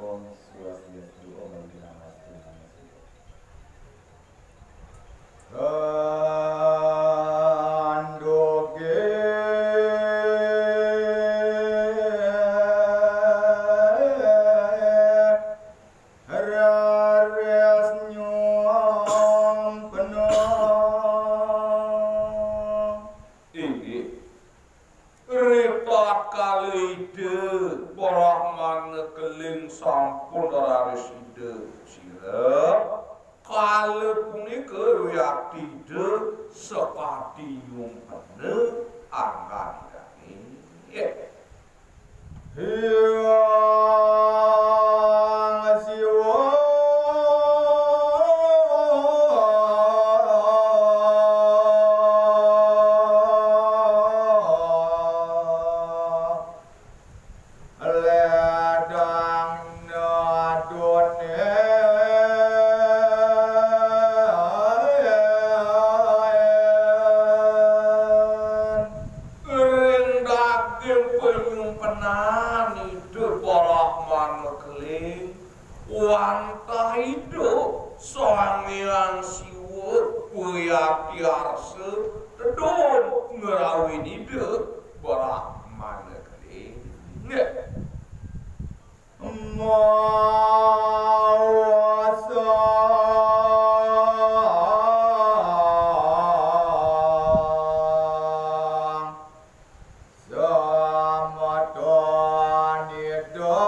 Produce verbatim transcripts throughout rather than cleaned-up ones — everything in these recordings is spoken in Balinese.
Swastiastu, Om Awighnamastu. Inggih. Ritatkala Ida Brahmana Keling sampun raris Ida sirep, kala punika wiakti Ida sakadi nyumpena anggan Idane. Hyang Siwa. Ledang nadone. Ring daging panyumpenan Ida Brahmana Keling, wantah Ida Sang Hyang Siwa wiakti arsa tedun ngrawin Ida Brahmana Keling. Mawasa samatan Ida.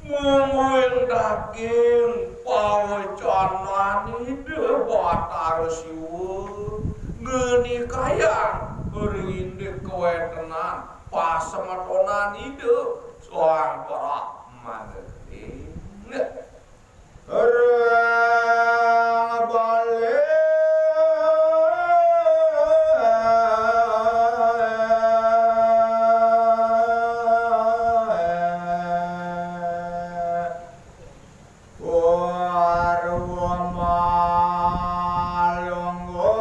Mungguing daging pawecanan Ida Batara Siwa ngenikayang ring indik kawentenan pasemetonan Ida Sang Brahmana Keling. Rang bale. Purwa malungguh.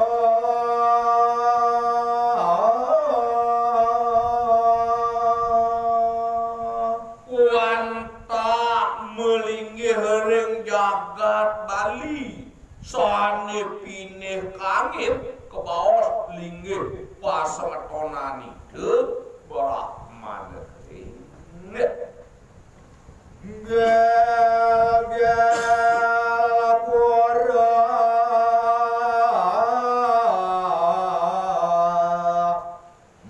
Wantah malinggih ring jagat Bali, sane pinih kangit kabaos linggih pasemetonan Ida Brahmana Keling. Gel-gel pura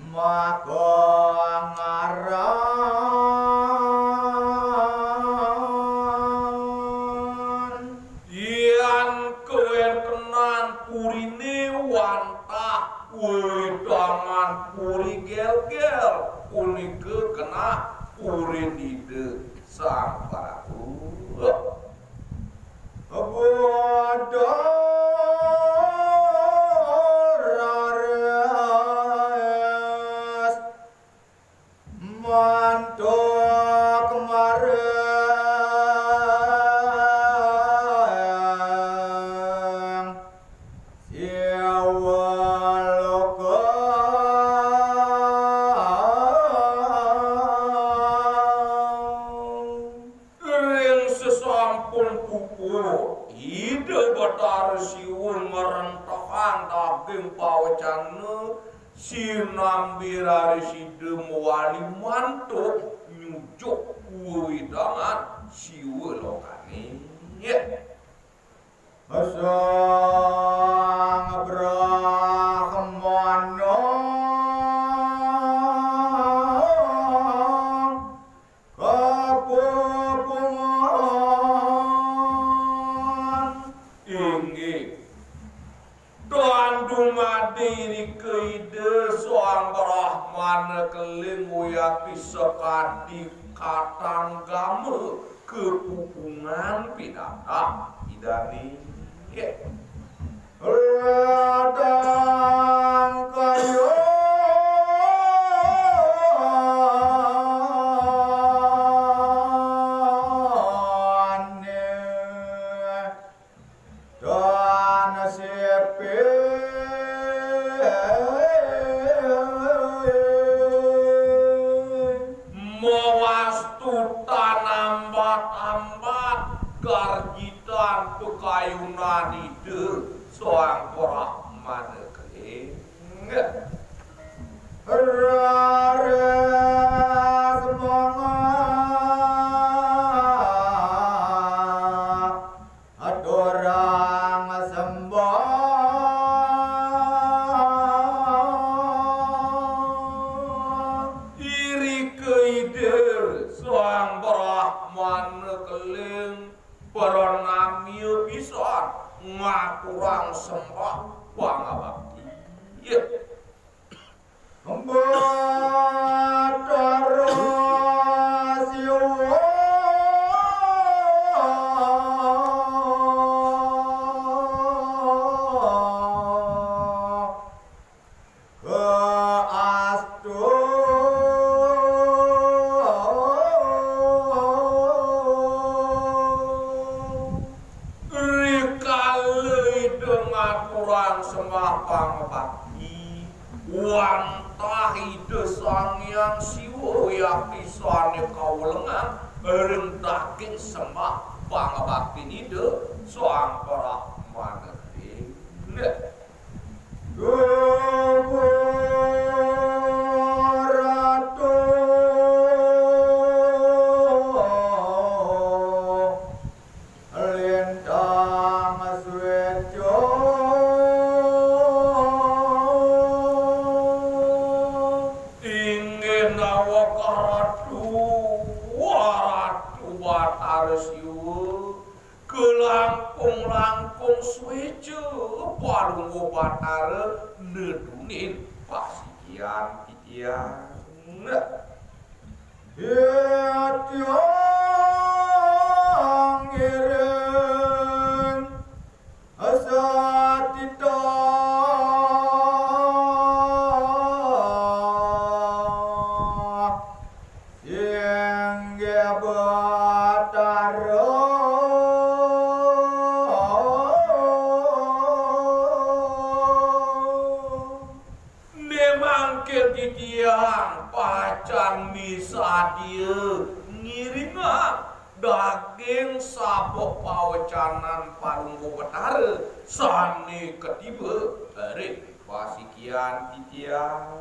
maka ngaran. Yan kawentenan purine wantah wewidangan puri Gel-gel, punika genah purin Ida Sang Prabu. Buda raris mantuk marang Siwa loka. Ring sasampun puput, Ida Batara Siwa ngrentehang daging pawecana sinambi raris Ida mawali mantuk nyujuk wewidangan Siwa lokane. Sang Brahmana kapupungan. Inggih. Tan dumadi irika Ida Sang Brahmana Keling wiakti sakadi katanggama kapupungan pinatah Idane. Nggih. Ladang kayun tan sipi. Soang Brahmana Keling. Raris mangga aturang sembah. Irika Ida Soang Brahmana Keling pranamya pisan ngaturang sembah pangabakti. Ya. Batara Siwa. Keastu. Rikala Ida ngaturang sembah pangabakti, wantah Ida Sang Hyang Siwa wiakti sané kawelengan ring daging sembah pangabaktin Ida Sang Brahmana Keling. Tubuh Ratu Lintang Sueco. Inggih nawaka Ratu, Ratu Batara Siwa. Kalangkung-langkung suéca Palungguh Batara nedunin pasikian titiang. Titiang ngiring satita. Inggih Batara. Né mangkin titiang pacang misadia ngiringang daging sabeh pawecanan Palungguh Batara sané katiba ring pasikian titiang.